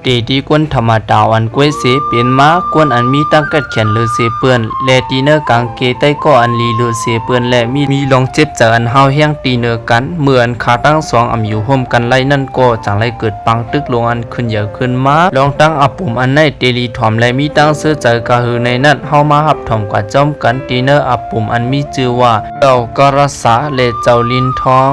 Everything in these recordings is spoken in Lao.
ເຕທີ່ຄົນທຳມະດາອ່ອນກວ່າເສເປັນມາ, ຄົນອັນມີຕັ້ງກັດແຂນເລີເສເປີ້ນ ແລະ ທີ່ເນີກາງເກໄຕ້ກໍອັນລີເລີເສເປີ້ນ ແລະ ມີ ມີລອງເຈັບໃຈອັນຮ້າວແຮງທີ່ເນີກັນ. ເມື່ອອັນຂາທັງສອງອຳຢູ່ຮ່ວມກັນໄດ້ນັ້ນກໍຈັ່ງໄດ້ເກີດປາງຕຶກລົງອັນຂຶ້ນໃຫຍ່ຂຶ້ນມາ. ລອງຕັ້ງອາປຸມອັນໃນເຕລີຖອມ ແລະ ມີຕັ້ງເຊື້ອໃຈກະຫືໃນນັ້ນ, ເຮົາມາຮັບຖອມກວ່າພ້ອມກັນ. ທີ່ເນີອາປຸມອັນມີຊື່ວ່າ ເຈົ້າກາລະສາ ແລະ ເຈົ້າລິນທອງ.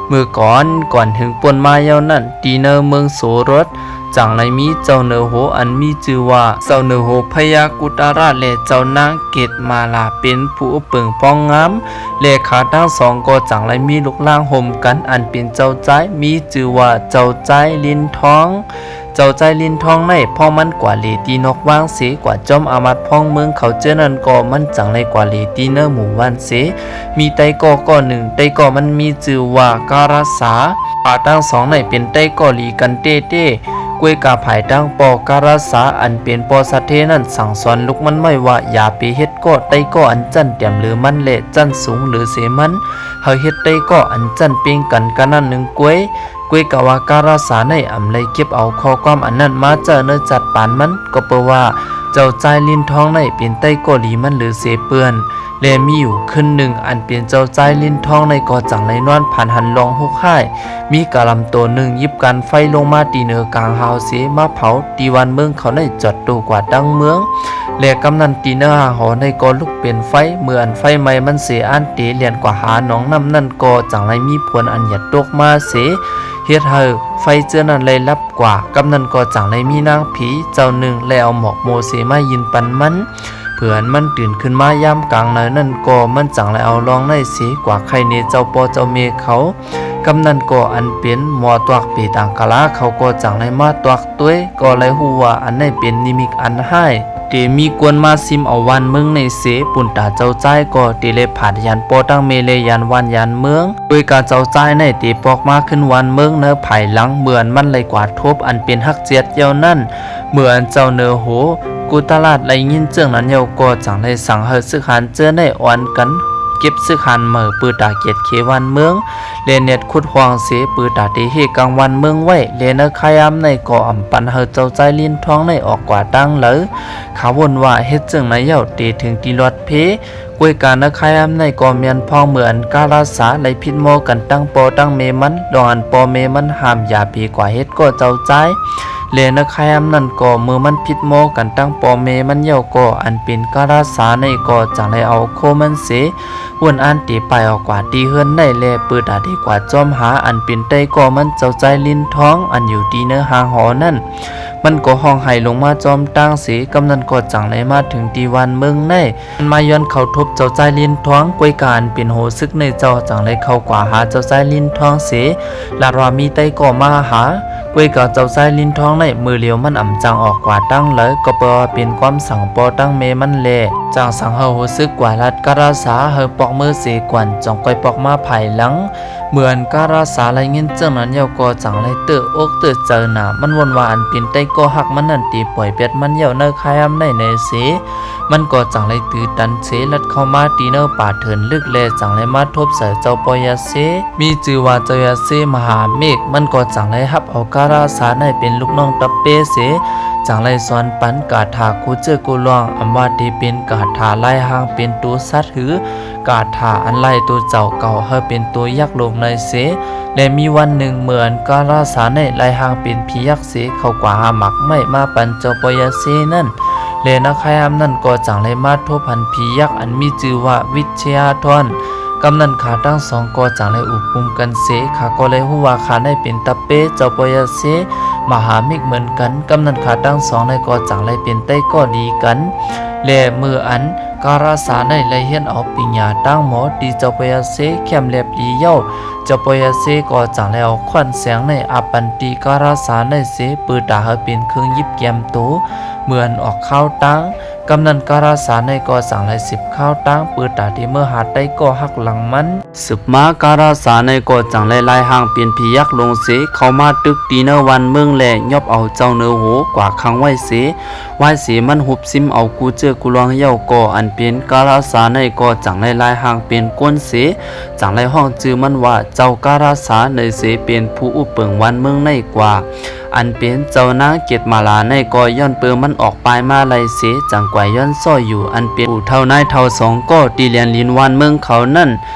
ເມື່ອກ່ອນ ກ່ອນເຖິງປົນມາຍາວນັ້ນ ທີ່ເນີເມືອງໂສລົດ ຈັ່ງໄດ້ມີເຈົ້າເນີໂຫ ອັນມີຊື່ວ່າ ເຈົ້າເນີໂຫພະຍາກຸຕະລາດ ແລະ ເຈົ້ານາງເກດມາລາ ເປັນຜູ້ປະເປີງປ້ອງງາມ ແລະ ຂາທັງສອງກໍຈັ່ງໄດ້ມີລູກລ້າງໂຮມກັນ ອັນເປັນເຈົ້າຊາຍ ມີຊື່ວ່າເຈົ້າຊາຍລິນທອງ. ເຈົ້າຊາຍລິນທອງໃນ ພໍມັນກວ່າເລທີ່ນອກວາງເສ ກວ່າຈ້ອມອາມາດພ້ອງເມືອງເຂົາເຈີນັ້ນກໍ ມັນຈັ່ງໄດ້ກວ່າເລທີ່ເນີໝູ່ບ້ານເສ ມີໄຕ້ກໍ ກໍໜຶ່ງ ໄຕ້ກໍມັນມີຊື່ວ່າກາລະສາ. ຂາທັງສອງໃນເປັນໄຕ້ກໍລີກັນເຕ້ໆ, ກວຍກາພາຍທາງພໍ່ກາລະສາ ອັນເປັນພໍ່ສະເທນັ້ນ ສັ່ງສອນລູກມັນໄວ້ວ່າ ຢ່າໄປເຮັດກໍໄຕ້ກໍອັນຊັ້ນຕຽມເລີມັນ ແລະ ຊັ້ນສູງເລີເສມັນ, ໃຫ້ເຮັດໄຕ້ກໍອັນຊັ້ນເປັ່ງກັນກະນັ້ນໜຶ່ງກວຍ. ກວຍກາວ່າກາລະສາໃນອຳໄດ້ເກັບເອົາຂໍ້ຄວາມອັນນັ້ນມາໃຊ້ໃນຈັດປານມັນ, ກໍເພາະວ່າເຈົ້າຊາຍລິນທອງໃນເປັນໄຕ້ກໍລີມັນເລີເສເປີ້ນ. ແລະ ມີຢູ່ຄືນໜຶ່ງ ອັນເປັນເຈົ້າຊາຍລິນທອງໃນກໍຈັ່ງໄດ້ນອນຝັນ ຫັນລອງໂຮກຮ້າຍ ມີກະລຳໂຕໜຶ່ງຍິບການໄຟລົງມາທີ່ເນີກາງຮາວເສ ມາເຜົາທີ່ບ້ານເມືອງເຂົາໃນຈອດໂຕກວ່າທັງເມືອງ. ແລະ ກຳນັ້ນທີ່ເນີຫາງຫໍໃນກໍລຸກເປັນໄຟ, ເມື່ອອັນໄຟໄໝ້ມັນເສ ອັນເຕແລ່ນກວ່າຫາໜອງນ້ຳນັ້ນກໍຈັ່ງໄດ້ມີຝົນອັນຫຍາດຕົກມາເສ ເຮັດໃຫ້ໄຟເຈື້ອນັ້ນໄດ້ດັບກວ່າ. ກຳນັ້ນກໍຈັ່ງໄດ້ມີນາງຜີເຈົ້າໜຶ່ງ ແລະ ເອົາໝອກໂມເສມາຍື່ນປັນມັນ ເພື່ອໃຫ້ມັນຕື່ນຂຶ້ນມາຍາມກາງໃນນັ້ນກໍ ມັນຈັ່ງໄດ້ເອົາລອງໃນເສກວ່າໄຄເນເຈົ້າພໍ່ເຈົ້າແມ່ເຂົາ. ກຳນັ້ນກໍອັນເປັນໝໍຕວກເປຕັງກະລາເຂົາກໍຈັ່ງໄດ້ມາຕວກ ໂດຍກໍໄດ້ຮູ້ວ່າອັນໃນເປັນນິມິດອັນຮ້າຍ ເຕມີກວນມາຊິມເອົາບ້ານເມືອງໃນເສ. ປຸນຕາເຈົ້າຊາຍກໍເຕໄດ້ພາດຍານພໍ່ທັງແມ່ ແລະ ຍານບ້ານຍານເມືອງ. ໂດຍກາເຈົ້າຊາຍໃນເຕປອກມາຂຶ້ນບ້ານເມືອງໃນພາຍຫຼັງ ເມື່ອອັນມັນໄດ້ກວາດທົບອັນເປັນຮັກເຈັດເຍົານັ້ນ. ເມື່ອອັນເຈົ້າເນີໂຫ ກຸຕະລາດໄດ້ຍິນເລື່ອງນັ້ນເຍົາກໍຈັ່ງໄດ້ສັ່ງໃຫ້ຊຶກຫານເຈີໃນອ່ອນກັນເກັບຊຶກຫານໃໝ່ ເປີຕາກຽດເຂບ້ານເມືອງ ແລະ ແນດຂຸດຮ່ອງເສ ເປີຕາເຕເຮກາງບ້ານເມືອງໄວ້. ແລະ ໃນຄາຍາມໃນກໍອຳປັນໃຫ້ເຈົ້າຊາຍລິນທອງໃນອອກກວ່າທາງເລີ. ຂາວົນວ່າເຮັດຈັ່ງໃດເຍົາເຕເຖິງທີ່ລອດເພ. ກວຍກາໃນຄາຍາມໃນກໍແມ່ນພ້ອງເມື່ອອັນກາລະສາໄດ້ຜິດໝໍກັນທັງພໍ່ທັງແມ່ມັນ ດອງອັນພໍ່ແມ່ມັນຫ້າມຢ່າເພກວ່າເຮັດກໍເຈົ້າຊາຍ. ແລະ ໃນຄາຍາມນັ້ນກໍເມື່ອມັນຜິດໝໍກັນທັງພໍ່ແມ່ມັນເຍົາກໍ ອັນເປັນກາລະສາໃນກໍຈັ່ງໄດ້ເອົາໂຄມັນເສ ວົນອັນເຕໄປອອກກວ່າທີ່ເຮືອນໃນ ແລະ ເປີຕາເຕກວ່າຈ້ອມຫາອັນເປັນໄຕ້ກໍມັນເຈົ້າຊາຍລິນທອງ ອັນຢູ່ທີ່ເນີຫາງຫໍນັ້ນ. ມັນກໍຮ້ອງໄຫ້ລົງມາຈອມຕາງເສ ກຳນັ້ນກໍຈັ່ງໄດ້ມາເຖິງທີ່ບ້ານເມືອງໃນ ມັນມາຢ້ອນເຂົ້າທົບເຈົ້າຊາຍລິນທອງ. ກວຍກາອັນເປັນໂຫຊຶກໃນເຈົ້າຈັ່ງໄດ້ເຂົ້າກວ່າຫາເຈົ້າຊາຍລິນທອງເສ ລາດວ່າມີໄຕ້ກໍມາຫາ. ກວຍກາເຈົ້າຊາຍລິນທອງໃນມື້ລຽວມັນອຳຈັ່ງອອກກວ່າທາງເລີ ກໍເພາະວ່າເປັນຄວາມສັ່ງພໍ່ທັງແມ່ມັນແລ ຈັ່ງສັ່ງໃຫ້ໂຫຊຶກກວ່າລັດກາລະສາໃຫ້ປອກເມືອເສກ່ອນ ຈັ່ງຄ່ອຍປອກມາພາຍຫຼັງ. ເມື່ອອັນກາລະສາໄດ້ຍິນເລື່ອງນັ້ນເຍົາກໍຈັ່ງໄດ້ເຕີກອົກເຕີກໃຈໜາ ມັນວົນວ່າອັນເປັນໄຕ້ກໍຮັກມັນນັ້ນເຕປ່ອຍແປດມັນເຍົາໃນຄາຍາມໃນແນເສ ມັນກໍຈັ່ງໄດ້ຕື້ຕັນເສ ລັດເຂົ້າມາທີ່ເນີປ່າເຖິນລຶກ ແລະ ຈັ່ງໄດ້ມາທົບໃສ່ເຈົ້າພໍ່ຍາເຊ ມີຊື່ວ່າເຈົ້າຍາເຊມະຫາເມກ. ມັນກໍຈັ່ງໄດ້ຮັບເອົາກາລະສາໃນເປັນລູກນ້ອງຕັບເປເສ ຈັ່ງໄດ້ສອນປັນກາຖາກູເຈີກູລວງ ອຳວ່າເຕເປັນກາຖາລາຍຮ່າງເປັນໂຕສັດ ຫຼື ກາຖາອັນໄລ່ໂຕເຈົ້າເກົ່າໃຫ້ເປັນໂຕຍັກລົງໃນເສ. ແລະ ມີວັນໜຶ່ງ ເມື່ອອັນກາລະສາໃນລາຍຮ່າງເປັນຜີຍັກເສ ເຂົ້າກວ່າຫາໝາກໄມ້ມາປັນເຈົ້າພໍ່ຍາເຊນັ້ນ ແລະ ໃນຄາຍາມນັ້ນກໍຈັ່ງໄດ້ມາທົບຫັນຜີຍັກອັນມີຊື່ວ່າວິດຊະຍາທອນ. ກຳນັ້ນຂາທັງສອງກໍຈັ່ງໄດ້ອຸບອຸມກັນເສ ຂ້າກໍໄດ້ຮູ້ວ່າຂ້າໃນເປັນຕັບເປເຈົ້າພໍ່ຍາເຊມະຫາເມກເໝືອນກັນ. ກຳນັ້ນຂາທັງສອງໃນກໍຈັ່ງໄດ້ເປັນໄຕ້ກໍດີກັນ ແລະ ເມື່ອອັນ ກາລະສາໃນໄດ້ຮຽນເອົາປິນຍາທາງໝໍທີ່ເຈົ້າພໍ່ຍາເຊແຄມແລບດີເຍົາ ເຈົ້າພໍ່ຍາເຊກໍຈັ່ງໄດ້ເອົາຄ້ອນແສງໃນອາປັນຕີກາລະສາໃນເສ ເປີຕາໃຫ້ເປັນເຄື່ອງຢິບແກມໂຕ ເມື່ອອັນອອກຄາວຕາງ. ກຳນັ້ນກາລະສາໃນກໍຈັ່ງໄດ້ສືບຄາວຕາງ ເປີຕາທີ່ເມືອຫາໄຕ້ກໍຮັກຫຼັງມັນ. ສືບມາກາລະສາໃນກໍຈັ່ງໄດ້ລາຍຮ່າງເປັນຜີຍັກລົງເສ ເຂົ້າມາຕຶກຕີເນີວັນເມືອງ ແລະ ຫຍອບເອົາເຈົ້າເນີໂຫກວ່າຂັງໄວ້ເສ. ວາຍເສມັນຫຸບຊິມເອົາກູເຈີກູລວງເຍົາກໍ ອັນເປັນກາລະສາໃນກໍຈັ່ງໄດ້ລາຍຮ່າງເປັນຄົນເສ ຈັ່ງໄດ້ຮ້ອງຊື່ມັນວ່າເຈົ້າກາລາສາ ເນີເສເປັນຜູ້ອຸເປິງວານເມືອງໃນກວ່າ. ອັນເປັນເຈົ້ານາງເກດມາລາໃນກໍຍ້ອນເປີມັນອອກປາຍມາໄລ່ເສ ຈັ່ງກວາຍຍ້ອນຊ້ອຍຢູ່ ອັນເປັນຜູ້ເຖົ້ານາຍເຖົ້າສອງກໍທີ່ແລ່ນລິນວານເມືອງເຂົານັ້ນ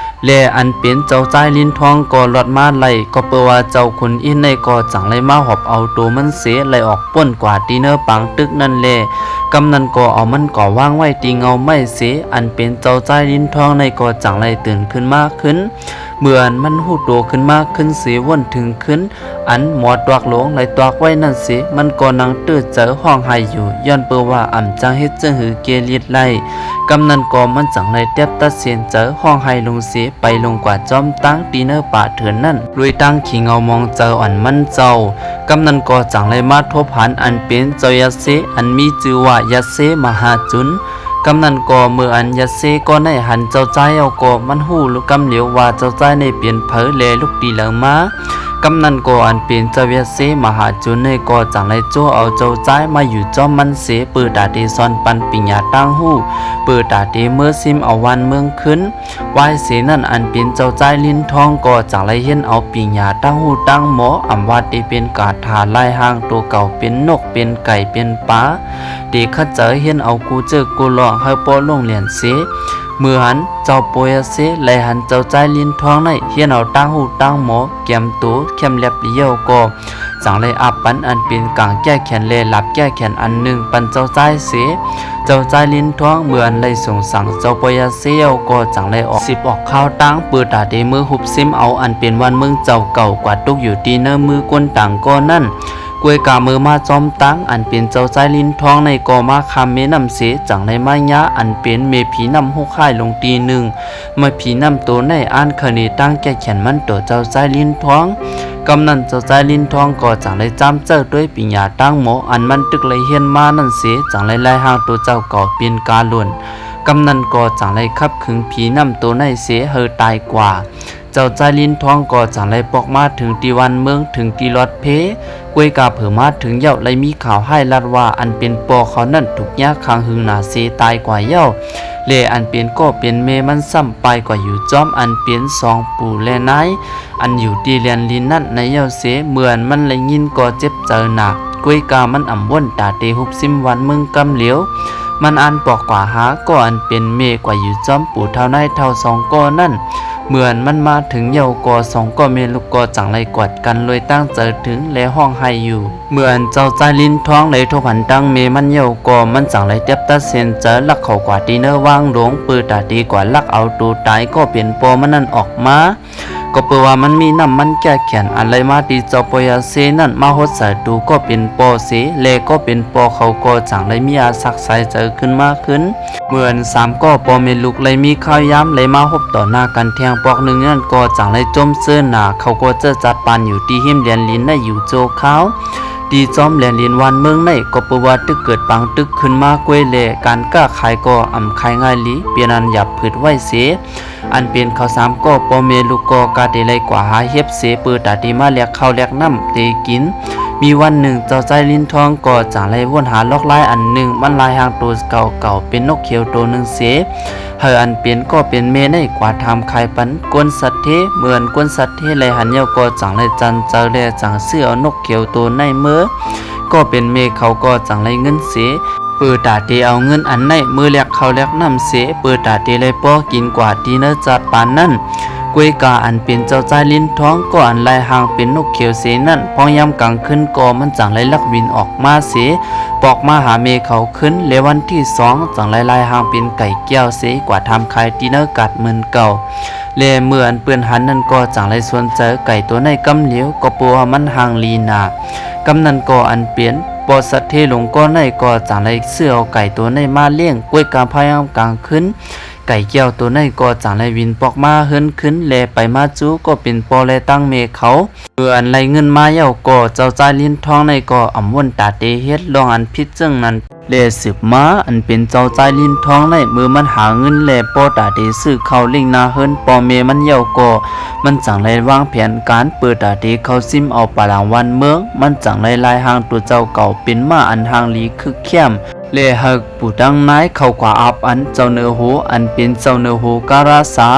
ແລະ ອັນເປັນເຈົ້າຊາຍລິນທອງກໍລອດມາໄລ່ ກໍເປີວ່າເຈົ້າຂຸນອິນໃນກໍຈັ່ງໄດ້ມາຫອບເອົາໂຕມັນເສ ໄລ່ອອກ ປົນກວ່າທີ່ເນີປາງຕຶກນັ້ນແລະ ກຳນັ້ນກໍເອົາມັນກໍວາງໄວ້ທີ່ເງົາໄມ້ເສ ອັນເປັນເຈົ້າຊາຍລິນທອງໃນກໍຈັ່ງໄດ້ຕື່ນຂຶ້ນມາຂຶ້ນ. ເມື່ອອັນມັນຮູ້ໂຕຂຶ້ນມາຂຶ້ນເສ ວົນເຖິງຄືນ ອັນໝໍຕວກຫຼົງໄດ້ຕວກໄວ້ນັ້ນເສ ມັນກໍນັ່ງຕື້ໃຈຮ້ອງໄຫ້ຢູ່ ຍ້ອນເປີວ່າອຳຈັ່ງເຮັດຈັ່ງຫືອເກລິດໄດ້. ກຳນັ້ນກໍມັນຈັ່ງໄດ້ຕຽມຕັດສິນໃຈຮ້ອງໄຫ້ລົງເສ ໄປລົງກວ່າຈອມຕັ້ງທີ່ເນີປ່າເຖື່ອນນັ້ນ ດ້ວຍຕັ້ງຂີ້ເຫງົາໝອງໃຈອ່ອນມັນເຈົ້າ. ກຳນັ້ນກໍຈັ່ງໄດ້ມາທົບຫັນອັນເປັນເຈົ້າຍັດເຊ ອັນມີຊື່ວ່າຍັດເຊມະຫາຈຸນ. ກຳນັ້ນກໍເມື່ອອັນຍັດເຊກໍໄດ້ຫັນເຈົ້າຊາຍແລ້ວກໍມັນຮູ້ກຳຫຼຽວວ່າເຈົ້າຊາຍນີ້ເປັນໃຜ ແລະ ລຸກທີ່ໃດມາ. ກຳນັ້ນກໍອັນເປັນເຈົ້າຍັດເຊມະຫາຈຸນນີ້ກໍຈັ່ງໄດ້ໂຈະເອົາເຈົ້າຊາຍມາຢູ່ຈອມມັນເສ ເປີຕາເຕສອນປັນປິນຍາຕ່າງຮູ້ ເປີຕາເຕເມີຊິມເອົາວານເມືອງຄືນ. ວາຍເສນັ້ນ ອັນເປັນເຈົ້າຊາຍລິນທອງກໍຈັ່ງໄດ້ຮຽນເອົາປີນຍາຕ່າງຮູ້ຕ່າງໝໍ ອຳວ່າເຕເປັນກາຖາລາຍຮ່າງໂຕເກົ່າ ເປັນນົກ ເປັນໄກ່ ເປັນປາ ເຕຂັດໃຈຮຽນເອົາກູເຈີກູລອງໃຫ້ປໍລົງລຽນເສ. ເມື່ອຫັ້ນເຈົ້າໂປຍາເຊໄດ້ຫັນເຈົ້າຊາຍລິນທອງໃນຮຽນເອົາຕ່າງຮູ້ຕ່າງໝໍ ກຽມໂຕແຄມລຽບລຽວກໍ ຈັ່ງໄດ້ອາບປັນອັນເປັນກາງແກ້ແຄ້ນ ແລະ ລາບແກ້ແຄ້ນອັນໜຶ່ງປັນເຈົ້າຊາຍເສ. ເຈົ້າຊາຍລິນທອງເມື່ອອັນໄດ້ຊົງສັງເຈົ້າປະຍາເຊແລ້ວ ກໍຈັ່ງໄດ້ອອກສິບອອກຂ່າວຕ່າງ ເປີຕາເຕເມືອຮຸບຊິມເອົາອັນເປັນວານເມືອງເຈົ້າເກົ່າ ກວ່າຕົກຢູ່ທີ່ເນີມືກົນຕ່າງກໍນັ້ນ. ກວຍກາເມີມາຈອມຕ່າງ ອັນເປັນເຈົ້າຊາຍລິນທອງໃນກໍມາຂ້າມແມ່ນ້ຳເສ ຈັ່ງໄດ້ມາຍາອັນເປັນແມ່ຜີນ້ຳໂຫດຮ້າຍລົງທີ່ໜຶ່ງ. ແມ່ຜີນ້ຳໂຕໃນອ່ານຄະເນຕັ້ງແກ້ແຄ້ນມັນຕໍ່ເຈົ້າຊາຍລິນທອງ. ກຳນັ້ນເຈົ້າຊາຍລິນທອງກໍຈັ່ງໄດ້ຈຳເຈົ້າດ້ວຍ ປິນຍາຕ່າງໝໍ ອັນມັນຕຶກໄດ້ຮຽນມານັ້ນເສ ຈັ່ງໄດ້ລາຍຮ່າງໂຕເຈົ້າເກົ່າເປັນກາລຸນ. ກຳນັ້ນກໍຈັ່ງໄດ້ຂັບຂຶງຜີນ້ຳໂຕໃນເສໃຫ້ຕາຍກວ່າ. ເຈົ້າຊາຍລິນທອງກໍຈັ່ງໄດ້ປອກມາເຖິງທີ່ວັນເມືອງ ເຖິງທີ່ລອດເພ. ກວຍກາເຜີມາເຖິງເຍົາໄດ້ມີຂ່າວຮ້າຍລັດວ່າ ອັນເປັນພໍ່ເຂົານັ້ນຖືກຍາຂັງຫຶງໜາເສຕາຍກວ່າເຍົາ ແລະ ອັນເປັນກໍເປັນແມ່ມັນຊ້ຳປາຍກວ່າຢູ່ຈອມ ອັນເປັນສອງປູ່ແລະນາຍ ອັນຢູ່ທີ່ແລນລິນນັ້ນໃນເຍົາເສ. ເມື່ອມັນໄດ້ຍິນກໍເຈັບໃຈໜັກ ກວຍກາມັນອຳວົນຕາເຕຮຸບຊິມວັນເມືອງກຳຫຼຽວ. ມັນອ່ານປອກກວ່າຫາກໍອັນເປັນແມ່ກວ່າຢູ່ຈອມປູ່ເຖົ້ານາຍເຖົ້າສອງກໍນັ້ນ. ເມື່ອມັນມາເຖິງເຍົາກໍສອງກໍແມ່ລູກກໍຈັ່ງໄດ້ກອດກັນໂດຍຕັ້ງໃຈເຖິງ ແລະ ຮ້ອງໄຫ້ຢູ່. ເມື່ອເຈົ້າຊາຍລິນທອງໄດ້ທົບຫັນທັງແມ່ມັນເຍົາກໍ ມັນຈັ່ງໄດ້ຕຽມຕັດສິນໃຈລັກເຂົ້າກວ່າທີ່ເນີວັງຫຼົງ ເປີຕາເຕກວ່າລັກເອົາໂຕຕາຍກໍເປັນພໍ່ມັນນັ້ນອອກມາ. ກໍເປີວ່າມັນມີນ້ຳມັນແກ້ແຄ້ນ ອັນໄດ້ມາທີ່ເຈົ້າປະຍາເຊນັ້ນມາຫົດໃສ່ໂຕກໍເປັນພໍ່ເສ ແລະ ກໍເປັນພໍ່ເຂົາກໍຈັ່ງໄດ້ມີອາສັກສາຍໃຈຂຶ້ນມາຂຶ້ນ. ເມື່ອສາມກໍພໍ່ແມ່ລູກໄດ້ມີຄາວຍາມໄດ້ມາພົບຕໍ່ໜ້າກັນແທ່ງປອກໜຶ່ງນັ້ນ ກໍຈັ່ງໄດ້ຈົ່ມເຊີນໜ້າ ເຂົາກໍເຈີຈັດປານຢູ່ທີ່ຮິມແລນລິນໄດ້ຢູ່ຊົ່ວຄາວ. ທີ່ຈອມແລນລິນວັນເມືອງໃນກໍເປີວ່າຕຶກເກີດປາງຕຶກຂຶ້ນມາກວຍ ແລະ ການຄ້າຂາຍກໍອຳຂາຍງ່າຍຫຼີ ເປັນອັນຫຍັບຜືດໄວ້ເສ. ອັນເປັນເຂົາສາມກໍພໍ່ແມ່ລູກກໍກະເຕໄລ່ກວາຫາເຫັບເສ ເປີຕາເຕມາແລກເຂົ້າແລກນ້ຳເຕກິນ. ມີວັນໜຶ່ງເຈົ້າຊາຍລິນທອງກໍຈັ່ງໄດ້ວົນຫາລອກລາຍອັນໜຶ່ງ ມັນລາຍຮ່າງໂຕເກົ່າເປັນນົກຂຽວໂຕໜຶ່ງເສ ໃຫ້ອັນເປັນກໍເປັນແມ່ໃນກວາຖາມຂາຍປັນກົນສັດເທ. ເມື່ອອັນກົນສັດເທໄດ້ຫັນເຍົາກໍຈັ່ງໄດ້ຈັນໃຈ ແລະ ຈັ່ງຊື້ເອົານົກຂຽວໂຕໃນເມີ ກໍເປັນແມ່ເຂົາກໍຈັ່ງໄດ້ເງິນເສ. ເປີຕາເຕເອົາເງິນອັນໃນເມີແລກເຂົ້າແລກນ້ຳເສ ເປີຕາເຕໄດ້ພໍກິນກວ່າທີ່ເນີຈັດປານນັ້ນ. ກວຍກາອັນເປັນເຈົ້າຊາຍລິນທອງກໍອັນລາຍຮ່າງເປັນນົກຂຽວເສນັ້ນ ພອງຍາມກາງຄືນກໍມັນຈັ່ງໄດ້ລັກບິນອອກມາເສ ປອກມາຫາແມ່ເຂົາຄືນ. ແລະ ວັນທີສອງຈັ່ງໄດ້ລາຍຮ່າງເປັນໄກ່ແກ້ວເສ ກວາຖາມຂາຍທີ່ເນີກາດເໝືອນເກົ່າ. ແລະ ເມື່ອອັນເພິ່ນຫັນນັ້ນກໍຈັ່ງໄດ້ສົນໃຈໄກ່ໂຕໃນກຳຫຼຽວ ກໍເພາະວ່າມັນຮ່າງລີນາ. ກຳນັ້ນກໍອັນເປັນ ພໍ່ສັດເທຫຼົງກໍໃນກໍຈັ່ງໄດ້ຊື້ເອົາໄກ່ໂຕໃນມາລ້ຽງ. ກວຍກາພະຍາມກາງຄືນ ໄກ່ແກ້ວໂຕໃນກໍຈັ່ງໄດ້ບິນປອກມາເຮືອນຄືນ ແລະ ໄປມາຈູກໍເປັນພໍ່ ແລະ ທັງແມ່ເຂົາ. ເມື່ອອັນໄດ້ເງິນມາແລ້ວກໍເຈົ້າຊາຍລິນທອງໃນກໍອຳວົນຕາເຕເຮັດລອງອັນຜິດເຊິ່ງນັ້ນ ແລະ ສືບມາ ອັນເປັນເຈົ້າຊາຍລິນທອງໃນ ເມື່ອມັນຫາເງິນ ແລະ ພໍຕາເຕຊື້ເຂົ້າລ້ຽງໜ້າເຮືອນພໍ່ແມ່ມັນແລ້ວກໍ ມັນຈັ່ງໄດ້ວາງແຜນການ ເປີຕາເຕເຂົ້າຊິມເອົາປາຫຼັງວັນເມືອງ. ມັນຈັ່ງໄດ້ລາຍຮ່າງຕົວເຈົ້າເກົ່າເປັນມ້າອັນຮ່າງລີຄຶກແຄ້ມ ແລະ ໃຫ້ຜູ້ຕັ້ງນາຍເຂົ້າກວ່າອາບອັນເຈົ້າເນີໂຮ ອັນເປັນເຈົ້າເນີໂຮກາລາຊາ.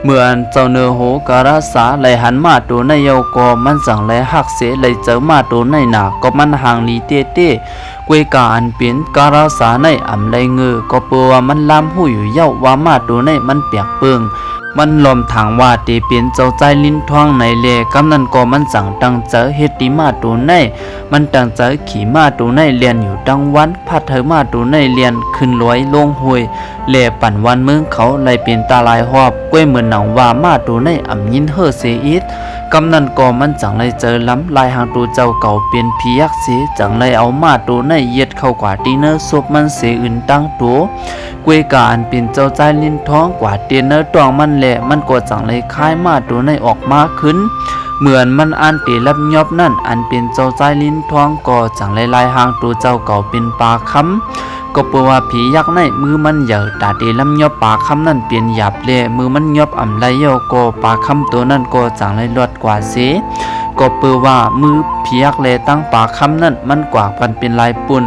ເມື່ອອັນເຈົ້າເນີໂຮກາລາຊາໄດ້ຫັນມ້າໂຕນັ້ນແລ້ວກໍ ມັນຈັ່ງໄດ້ຮັກເສຍໄດ້ໃຈມ້າໂຕນັ້ນໜ້າ ກໍມັນຮ່າງດີເຕ້ໆ. ກວຍກາອັນເປັນກາລາຊາໃນອຳໄລເງີ ກໍເປີວ່າມັນລາມຮູ້ຢູ່ເຍົາວ່າມ້າໂຕໃນມັນແປກເປິງ. ມັນລອມຖາງວ່າເຕເປັນເຈົ້າຊາຍລິນທອງໃນແລ ກຳນັ້ນກໍມັນຈັ່ງຕັ້ງໃຈເຮັດຕີມ້າໂຕໃນ. ມັນຕັ້ງໃຈຂີ່ມ້າໂຕໃນແລ່ນຢູ່ທັງວັນ ພັດໃຫ້ມ້າໂຕໃນແລ່ນຂຶ້ນລອຍລົງຫ້ວຍ ແລະ ປັ່ນວັນເມືອງເຂົາໄດ້ເປັນຕາຫຼາຍຮອບ. ກວຍເໝືອນໜັງວ່າມ້າໂຕໃນອຳຍິນເຫີເສຍອິດ. ກຳນັ້ນກໍມັນຈັ່ງໄດ້ໃຈລຳລາຍຮ່າງໂຕເຈົ້າເກົ່າເປັນຜີຍັກເສ ຈັ່ງໄດ້ເອົາມ້າໂຕໃນຢຽດເຂົ້າກວ່າຕີເນີສົບມັນເສອື່ນຕັ້ງໂຕ. ກວຍກາອັນເປັນເຈົ້າຊາຍລິນທອງກວ່າເຕເນີຕ້ອງມັນແລ ມັນກໍຈັ່ງໄດ້ຄາຍມ້າໂຕໃນອອກມາຂຶ້ນ. ເມື່ອອັນມັນອ່ານເຕລັບຍອບນັ້ນ ອັນເປັນເຈົ້າຊາຍລິນທອງກໍຈັ່ງໄດ້ລາຍຮ່າງໂຕເຈົ້າເກົ່າເປັນປາຄຳ. ກໍເປີວ່າຜີຍັກໃນມືມັນໃຫຍ່ ຕາເຕລຳຍອບປາຄຳນັ້ນເປັນຫຍາບແລ ມືມັນຍອບອຳໄລເຍົາ ກໍປາຄຳໂຕນັ້ນກໍຈັ່ງໄດ້ລອດກວ່າເສ. ກໍເປີວ່າມືຜີຍັກແລຕັ້ງປາຄຳນັ້ນ ມັນກວ່າກັນເປັນຫຼາຍປຸ້ນ.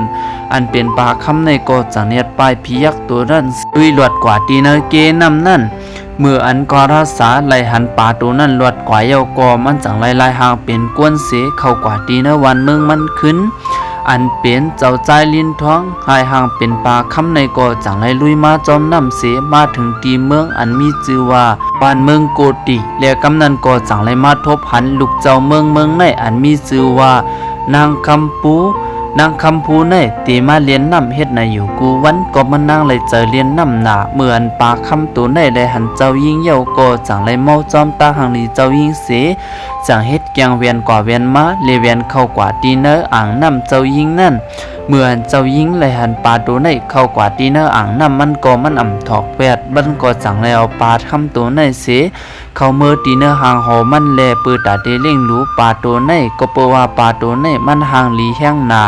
ອັນເປັນປາຄຳໃນກໍຈັ່ງແນດປ້າຍຜີຍັກໂຕນັ້ນ ລຸຍລອດກວ່າຕີເນີເກນ້ຳນັ້ນ. ເມື່ອອັນກາລາຊາໄດ້ຫັນປາໂຕນັ້ນລອດກວ່າເຍົາ ກໍມັນຈັ່ງໄດ້ລາຍຮ່າງເປັນກວນເສເຂົ້າກວ່າຕີເນີວັນເມືອງມັນຂຶ້ນ. ອັນເປັນເຈົ້າຊາຍລິນທອງລາຍຮ່າງເປັນປາຄຳໃນກໍຈັ່ງໄດ້ລຸຍມາຈອມນ້ຳເສ ມາເຖິງທີ່ເມືອງອັນມີຊື່ວ່າບ້ານເມືອງໂກຕິ ແລະ ກຳນັ້ນກໍຈັ່ງໄດ້ມາທົບຫັນລູກເຈົ້າເມືອງເມືອງໃນອັນມີຊື່ວ່າ ນາງຄຳພູ. ນາງຄຳພູໃນເຕມາລຽນນ້ຳເຮັດໃນຢູ່ກູ່ວັນ ກໍມັນນາງໄດ້ໃຈລຽນນ້ຳໜ້າ. ເມື່ອອັນປາຄຳໂຕໃນໄດ້ຫັນເຈົ້າຍິງເຍົາ ກໍຈັ່ງໄດ້ເມົາຈອມຕາຮັ່ງດີເຈົ້າຍິງເສ ຈັ່ງເຮັດແກ່ງແວ່ນກວ່າແວ່ນມາ ແລະ ແວ່ນເຂົ້າກວ່າຕີເນີອ່າງນ້ຳເຈົ້າຍິງນັ້ນ. ເມື່ອອັນເຈົ້າຍິງໄດ້ຫັນປາໂຕໃນເຂົ້າກວ່າຕີເນີອ່າງນ້ຳ ມັນກໍມັນອຳຖອກແວດ ມັນກໍຈັ່ງໄດ້ເອົາປາຄຳໂຕໃນເສ ເຂົ້າເມີຕີເນີຮ່າງຫໍມັນແລ ເປີຕາເຕລ້ຽງດູປາໂຕໃນ ກໍເປີວ່າປາໂຕໃນມັນຮ່າງດີແຮງໜ້າ.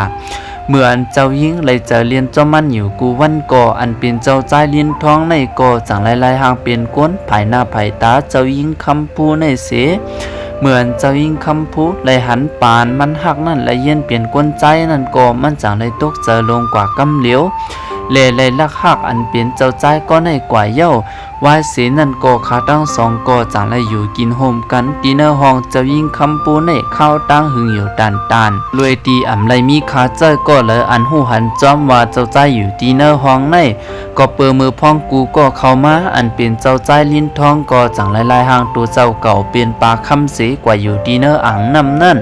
ເມື່ອອັນເຈົ້າຍິງໄດ້ໃຈລຽນຈອມມັນຢູ່ກູ່ວັນ ກໍອັນເປັນເຈົ້າຊາຍລິນທອງໃນກໍຈັ່ງໄດ້ລາຍຮ່າງເປັນກວນພາຍໜ້າພາຍຕາເຈົ້າຍິງຄຳພູໃນເສ. ເມື່ອອັນເຈົ້າຍິງຄຳພູໄດ້ຫັນປານມັນຮັກນັ້ນ ແລະ ຢຽນເປັນກວນໃຈນັ້ນ ກໍມັນຈັ່ງໄດ້ຕົກໃຈລົງກວ່າກຳຫຼຽວ ແລະ ໄດ້ລັກຮັກອັນເປັນເຈົ້າຊາຍກໍໃນກວ່າເຍົາ. ວາຍເສນັ້ນກໍເຂົາທັງສອງກໍຈັ່ງໄດ້ຢູ່ກິນໂຮມກັນ ທີ່ໃນຫ້ອງເຈົ້າຍິງຄຳພູໃນຂ່າວຕ່າງຫຶງຢູ່ຕານຕານ ລວຍທີ່ອຳໄລມີຄາເຈົ້າກໍເລີຍອັນຮູ້ຫັນຈອມວ່າເຈົ້າຊາຍຢູ່ທີ່ໃນຫ້ອງໃນ ກໍເປີມືພອງກູກໍເຂົ້າມາ ອັນເປັນເຈົ້າຊາຍລິນທອງກໍຈັ່ງໄດ້ລາຍຮ່າງໂຕເຈົ້າເກົ່າເປັນປາຄຳເສກວ່າຢູ່ທີ່ໃນອ່າງນ້ຳນັ້ນ.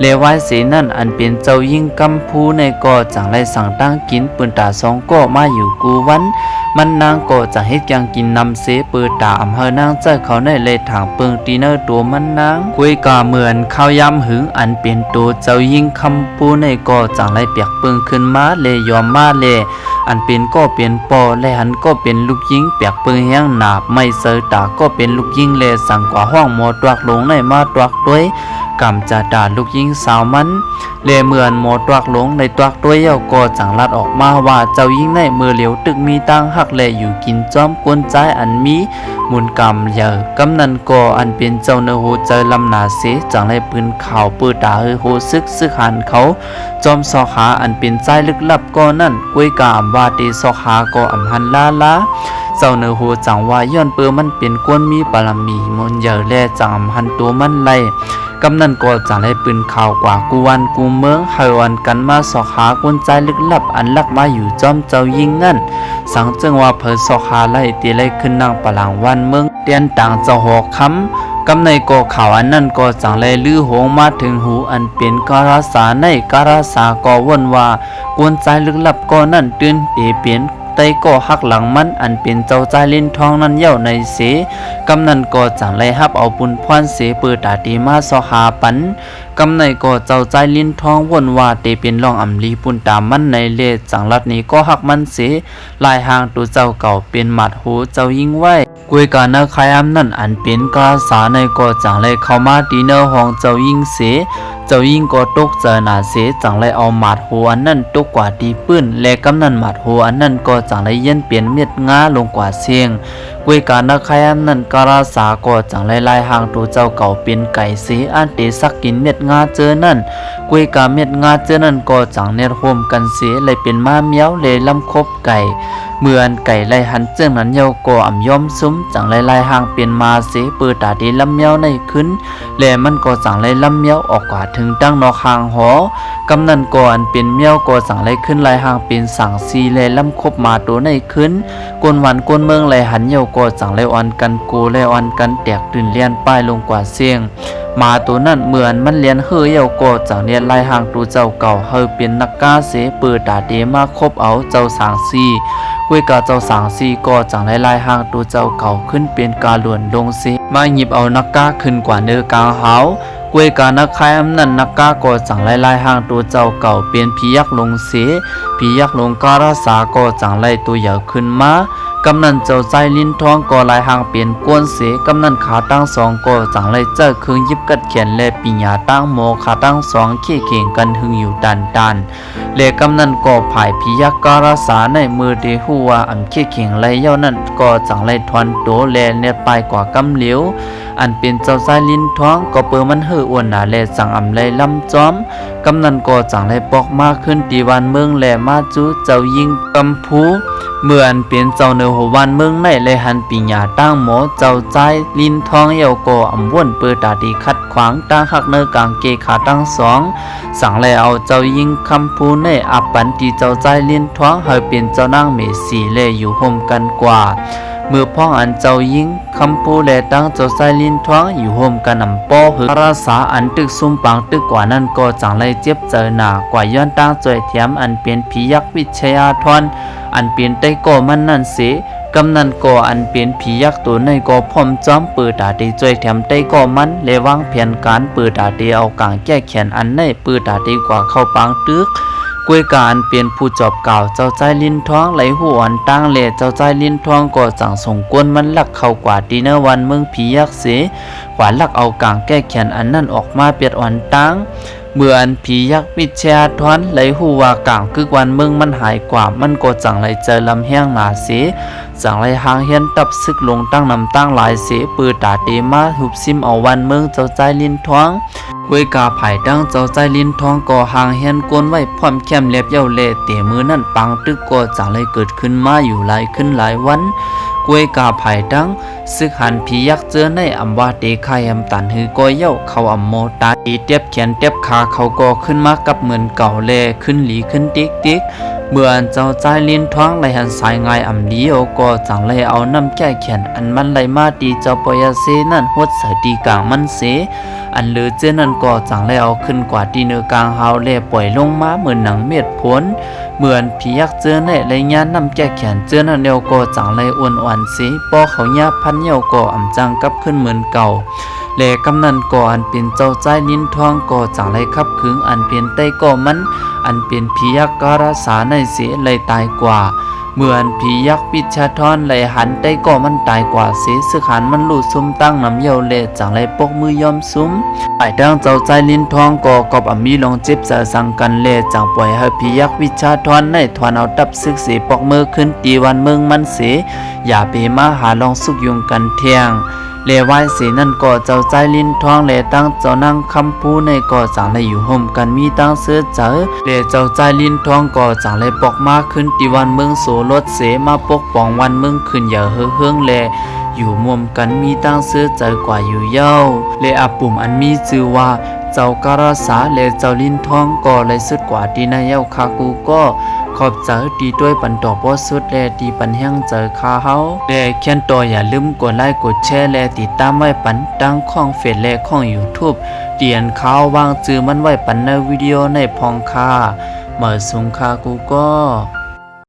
ແລະ ວາຍເສນັ້ນ ອັນເປັນເຈົ້າຍິງຄຳພູໃນກໍຈັ່ງໄດ້ສັ່ງຕັ້ງກິນ ປືນຕາສອງກໍມາຢູ່ກູ່ວັນ ມັນນາງກໍຈັ່ງເຮັດກຽງກິນນຳເສ ເປີຕາອຳເຮົານາງເຈົ້າເຂົາໃນແລະຖາງເປິງຕີເນີໂຕມັນນາງ. ກວຍກາເໝືອນຂ່າວຍາມຫຶງ ອັນເປັນໂຕເຈົ້າຍິງຄຳພູໃນກໍຈັ່ງໄດ້ແປກເປິງຂຶ້ນມາ ແລະ ຍອມມາແລ ອັນເປັນກໍເປັນພໍ່ ແລະ ອັນກໍເປັນລູກຍິງແປກເປິງແຮງໜາບ ໄມ້ເຊີຕາກໍເປັນລູກຍິງ ແລະ ສັ່ງກວ່າຫ້ອງໝໍຕວກຫຼົງໃນມາຕວກດ້ວຍ ກຳຈະຕາລູກຍິງສາວມັນ ແລະ ເມື່ອອັນໝໍຕວກຫຼົງໄດ້ຕວກດ້ວຍແລ້ວ ກໍຈັ່ງລັດອອກມາວ່າເຈົ້າຍິງໃນເມື່ອຫຼຽວຕຶກມີທາງຮັກ ແລະ ຢູ່ກິນຈອມຄົນຊາຍອັນມີບຸນກຳໃຫຍ່. ກຳນັ້ນກໍອັນເປັນເຈົ້າເນີໂຮໃຈລຳໜາເສ ຈັ່ງໄດ້ປືນຂ່າວເປີຕາເຮີໂຮຊຶກຊຶກຫັນເຂົາ ຈອມຊອກຫາອັນເປັນຊາຍລຶກລັບກໍນັ້ນ. ກວຍກາອຳວ່າເຕຊອກຫາກໍອຳຫັນລາລາ ເຈົ້າເນີໂຮຈັ່ງວ່າຍ້ອນເປີມັນເປັນຄົນມີບາລະມີບຸນໃຫຍ່ ແລະ ຈັ່ງອຳຫັນໂຕມັນໄດ້. ກຳນັ້ນກໍຈັ່ງໄດ້ປືນຂ່າວກວ່າກູ່ບ້ານກູ່ເມືອງ ໃຫ້ອອນກັນມາຊອກຫາຄົນຊາຍລຶກລັບ ອັນລັກມາຢູ່ຈອມເຈົ້າຍິງນັ້ນ. ສັງເຈິງວ່າໃຜຊອກຫາໄດ້ ເຕໄດ້ຂຶ້ນນັ່ງປະຫຼັງວັນເມືອງ ແຕ່ນຕາງເຈົ້າຫໍຄຳ. ກຳໃນກໍຂ່າວອັນນັ້ນກໍຈັ່ງໄດ້ລືໂຮງມາເຖິງຫູ ອັນເປັນກາລາສາໃນ. ກາລາສາກໍວົນວ່າ ຄົນຊາຍລຶກລັບກໍນັ້ນຕື່ນເຕເປັນ ໄຕກໍຮັກຫຼັງມັນ ອັນເປັນເຈົ້າຊາຍລິນທອງນັ້ນເຍົາໃນເສ. ກຳນັ້ນກໍຈັ່ງໄດ້ຮັບເອົາບຸນພອນເສ ເປີຕາເຕມາຊອກຫາປັນ. ກຳໃນກໍເຈົ້າຊາຍລິນທອງວົນວ່າເຕເປັນລອງອຳລີປຸນຕາມັນໃນເລດ ຈັ່ງລັດໜີກໍຮັກມັນເສ ລາຍຮ່າງໂຕເຈົ້າເກົ່າເປັນໝາດໂຮເຈົ້າຍິງໄວ້. ກວຍກາໃນຄາຍອຳນັ້ນ ອັນເປັນກາລາສາໃນກໍຈັ່ງໄດ້ເຂົ້າມາທີ່ເນີຫ້ອງເຈົ້າຍິງເສ. ເ ເຈົ້າຍິງກໍຕົກໃຈໜ້າເສ ຈັ່ງໄດ້ເອົາໝາດໂຫອັນນັ້ນຕົກກວ່າທີ່ພື້ນ ແລະ ກຳນັ້ນໝາດໂຫອັນນັ້ນກໍຈັ່ງໄດ້ຢ້ຽນເປັນເມັດງາລົງກວ່າເຊງ. ກວຍການະໄຄອັນນັ້ນ ກາລະສາກໍຈັ່ງໄດ້ລາຍຮ່າງໂຕເຈົ້າເກົ່າເປັນໄກ່ເສ ອັນເຕສັກກິນເມັດງາເຈີນັ້ນ. ກວຍກາເມັດງາເຈີນັ້ນກໍຈັ່ງແນດໂຮມກັນເສ ໄດ້ເປັນມ້າແມວ ແລະ ລຳຄົບໄກ່. ເມື່ອອັນໄກ່ໄດ້ຫັນເຈີນັ້ນແລ້ວກໍອຳຍອມຊຸມ ຈັ່ງໄດ້ລາຍຮ່າງເປັນມ້າເສ ເປີຕາເຕລຳແມວໃນຄືນ ແລະ ມັນກໍຈັ່ງໄດ້ລຳແມວອອກກວ່າເຖິງທາງນອກຮ່າງຫໍ. ກຳນັ້ນກໍອັນເປັນແມວກໍຈັ່ງໄດ້ຂຶ້ນລາຍຮ່າງເປັນສາງຊີ ແລະ ລຳຄົບໝາໂຕໃນຄືນ. ຄົນບ້ານຄົນເມືອງໄດ້ຫັນແລ້ວກໍຈັ່ງໄດ້ອອນກັນໂກ ແລະ ອອນກັນແຕກຕື່ນລຽນປ້າຍລົງກວ່າເຊງ. ໝາໂຕນັ້ນເມື່ອອັນມັນລຽນເຫີແລ້ວກໍຈັ່ງລຽນລາຍຮ່າງໂຕເຈົ້າເກົ່າໃຫ້ເປັນນັກກາເສ ເປີຕາເຕມາຄົບເອົາເຈົ້າສາງຊີ. ກວຍກາເຈົ້າສາງຊີກໍຈັ່ງໄດ້ລາຍຮ່າງໂຕເຈົ້າເກົ່າຂຶ້ນເປັນກາຫຼວນລົງເສ ມາຫຍິບເອົານັກກາຂຶ້ນກວ່າເນີກາງຫາວ. ກວຍການະໄຄອັນນັ້ນ ນັກກາກໍຈັ່ງໄດ້ລາຍຮ່າງໂຕເຈົ້າເກົ່າເປັນຜີຍັກລົງເສ ຜີຍັກລົງກາລະສາກໍຈັ່ງໄດ້ໂຕໃຫຍ່ຂຶ້ນມາ. ກຳນັ້ນເຈົ້າຊາຍລິນທອງກໍລາຍຮ່າງເປັນໂກນເສ ກຳນັ້ນຂາທັງສອງກໍຈັ່ງໄດ້ໃຊ້ເຄື່ອງຫຍິບກັດແຂນ ແລະ ປີນຫຍ້າຕາງໝໍ ຂາທັງສອງເຄເຄັ່ງກັນຫຶງຢູ່ຕານໆ ແລະ ກຳນັ້ນກໍຝ່າຍຜີຍັກກາລະສາໃນເມື່ອໄດ້ຮູ້ວ່າອຳເຄເຄັ່ງໄດ້ແລ້ວນັ້ນ ກໍຈັ່ງໄດ້ຖອນໂຕ ແລະ ແນດປ້າຍກວ່າກຳຫຼຽວ. ອັນເປັນເຈົ້າຊາຍລິນທອງກໍເປີມັນເຫີອວນໜ້າ ແລະ ຈັ່ງອຳໄດ້ລຳຈອມ. ກຳນັ້ນກໍຈັ່ງໄດ້ປອກມາຂຶ້ນທີ່ບ້ານເມືອງ ແລະ ມາຈູເຈົ້າຍິງຄຳພູ. ເມື່ອອັນເປັນເຈົ້າເໜືອຫົວບ້ານເມືອງໃນໄດ້ຫັນປີນຫຍ້າຕາງໝໍ ເຈົ້າຊາຍລິນທອງແລ້ວກໍອຳວົນເປີຕາເຕຂັດຂວາງທາງຮັກເນີກາງເກຂາທັງສອງ ສັງໄດ້ເອົາເຈົ້າຍິງຄຳພູໃນອາບປັນທີ່ເຈົ້າຊາຍລິນທອງໃຫ້ເປັນເຈົ້ານາງເມສີ ແລະ ຢູ່ຮ່ວມກັນກວ່າ. ເມື່ອພ້ອງອັນເຈົ້າຍິງ ຄຳພູ ແລະ ທັງເຈົ້າຊາຍລິນທອງຢູ່ຮ່ວມກັນອຳປໍເຫີກາລະສາອັນຕຶກຊຸມປາງຕຶກກວ່ານັ້ນກໍຈັ່ງໄດ້ເຈັບໃຈໜ້າກວ່າຍ້ອນທາງຊ່ວຍແຖມອັນເປັນຜີຍັກວິດຊະຍາທອນ ອັນເປັນໄຕກໍມັນນັ້ນເສ. ກຳນັ້ນກໍອັນເປັນຜີຍັກໂຕໃນກໍພ້ອມຈອມເປີຕາເຕຊ່ວຍແຖມໄຕກໍມັນ ແລະ ວາງແຜນການເປີຕາເຕເອົາກາງແກ້ແຄ້ນອັນໃນ ເປີຕາເຕກວ່າເຂົ້າປາງຕຶກ. ກວຍກາອັນເປັນຜູ້ຈອບກ່າວເຈົ້າຊາຍລິນທອງໄດ້ຮູ້ອອນຕາງ ແລະ ເຈົ້າຊາຍລິນທອງກໍຈັ່ງສົ່ງຄົນມັນລັກເຂົ້າກວ່າທີ່ໃນວັນເມືອງຜີຍັກເສ ກວ່າລັກເອົາກາງແກ້ແຄ້ນອັນນັ້ນອອກມາປຽດອອນຕາງ. ເມື່ອອັນຜີຍັກວິດຊະຍາທອນໄດ້ຮູ້ວ່າກາງກຶກວັນເມືອງມັນຫາຍກວ່າ ມັນກໍຈັ່ງໄດ້ໃຈລຳແຮງໜ້າເສ ຈັ່ງໄດ້ຮ່າງຮຽນທັບຊຶກລົງຕັ້ງນຳຕັ້ງຫຼາຍເສ ເປີຕາເຕມາຮຸບຊິມເອົາວັນເມືອງເຈົ້າຊາຍລິນທອງ. ກວຍກາຝ່າຍທັງເຈົ້າຊາຍລິນທອງກໍຮ່າງຮຽນກົນໄວ້ພ້ອມແຄມລຽບເຍົາ ແລະ ແຕ່ມື້ນັ້ນປາງຕຶກກໍຈັ່ງໄດ້ເກີດຂຶ້ນມາຢູ່ຫຼາຍຄືນຫຼາຍວັນ. ກວຍກາຝ່າຍທັງຊຶກຫັນຜີຍັກເຈີໃນອຳວ່າເຕຂ້າແຮມຕັນຫືກໍເຍົາເຂົາອຳໝໍຕາຍ ເຕຕຽບແຂນຕຽບຂາເຂົາກໍຂຶ້ນມາກັບເໝືອນເກົ່າ ແລະ ຂຶ້ນຫຼີຂຶ້ນຕິກໆ. ເມື່ອອັນເຈົ້າຊາຍລິນທອງໄດ້ຫັນສາຍງ່າຍອຳດີເອົາ ກໍຈັ່ງໄດ້ເອົານ້ຳແກ້ແຄ້ນອັນມັນໄດ້ມາທີ່ເຈົ້າປະຍາເຊນັ້ນຫົດໃສ່ທີ່ກາງມັນເສ ອັນເຫຼືອເຈືອນັ້ນກໍຈັ່ງໄດ້ເອົາຂຶ້ນກວ່າທີ່ເໜືອກາງຫາວ ແລະ ປ່ອຍລົງມາເໝືອນໜັງເມັດຝົນ. ເມື່ອອັນຜີຍັກເຈືອໃນໄດ້ຍານນ້ຳແກ້ແຄ້ນເຈືອນັ້ນແລ້ວ ກໍຈັ່ງໄດ້ອ່ອນໆເສ ພໍເຂົາຍາພັນແລ້ວກໍອຳຈັ່ງກັບຄືນເໝືອນເກົ່າ. ແລະ ກຳນັ້ນກໍອັນເປັນເຈົ້າຊາຍລິນທອງກໍຈັ່ງໄດ້ຂັບຂຶງອັນເປັນໄຕກໍມັນ ອັນເປັນຜີຍັກກາລະສາໃນເສໄດ້ຕາຍກວ່າ. ເມື່ອອັນຜີຍັກວິດຊະທອນໄດ້ຫັນໄຕກໍມັນຕາຍກວ່າເສ ຊຶກຫັນມັນລຸຊຸມຕັ້ງນຳເຍົາ ແລະ ຈັ່ງໄດ້ປົກມືຍອມຊຸມ. ຝ່າຍທາງເຈົ້າຊາຍລິນທອງກໍກັບອຳມີລອງເຈັບໃຈສັງກັນ ແລະ ຈັ່ງປ່ອຍໃຫ້ຜີຍັກວິດຊະທອນໃນຖອນເອົາທັບຊຶກເສ ປອກເມືອຄືນທີ່ວັນເມືອງມັນເສ ຢ່າໄປມາຫາລອງສຸກຍຸງກັນແທງ. ແລະ ວາຍເສນັ້ນກໍເຈົ້າຊາຍລິນທອງ ແລະ ທັງເຈົ້ານາງຄຳພູໃນກໍຈັ່ງໄດ້ຢູ່ຮ່ວມກັນມີທັງເຊີໃຈ ແລະ ເຈົ້າຊາຍລິນທອງກໍຈັ່ງໄດ້ປອກມາຄືນທີ່ວັນເມືອງໂສລົດເສ ມາປົກປ້ອງວັນເມືອງຂຶ້ນໃຫຍ່ເຫີເຮືອງ ແລະ ຢູ່ຮ່ວມກັນມີທັງເຊີໃຈກວ່າຢູ່ເຍົາ. ແລະ ອາປຸ່ມອັນມີຊື່ວ່າເຈົ້າກາລະສາ ແລະ ເຈົ້າລິນທອງກໍໄດ້ສຸດກວ່າທີ່ໃນເຍົາຄາກູກໍ ຂອບໃຈທີ່ຊ່ວຍປັນຕໍ່ບໍ່ສຸດ ແລະ ທີ່ປັນແຮງໃຈຂ້າເຮົາ ແລະ ແຄ້ນຕໍ່ຢ່າລືມກົດໄລກົດແຊ ແລະ ຕິດຕາມໄວ້ປັນທັງຂອງເຟສ ແລະ ຂອງຢູທູບ ທີ່ອັນຂ້າວາງຊື່ມັນໄວ້ປັນໃນວິດີໂອໃນພ້ອງຄ່າ. ມາສູງຄ່າກູກໍ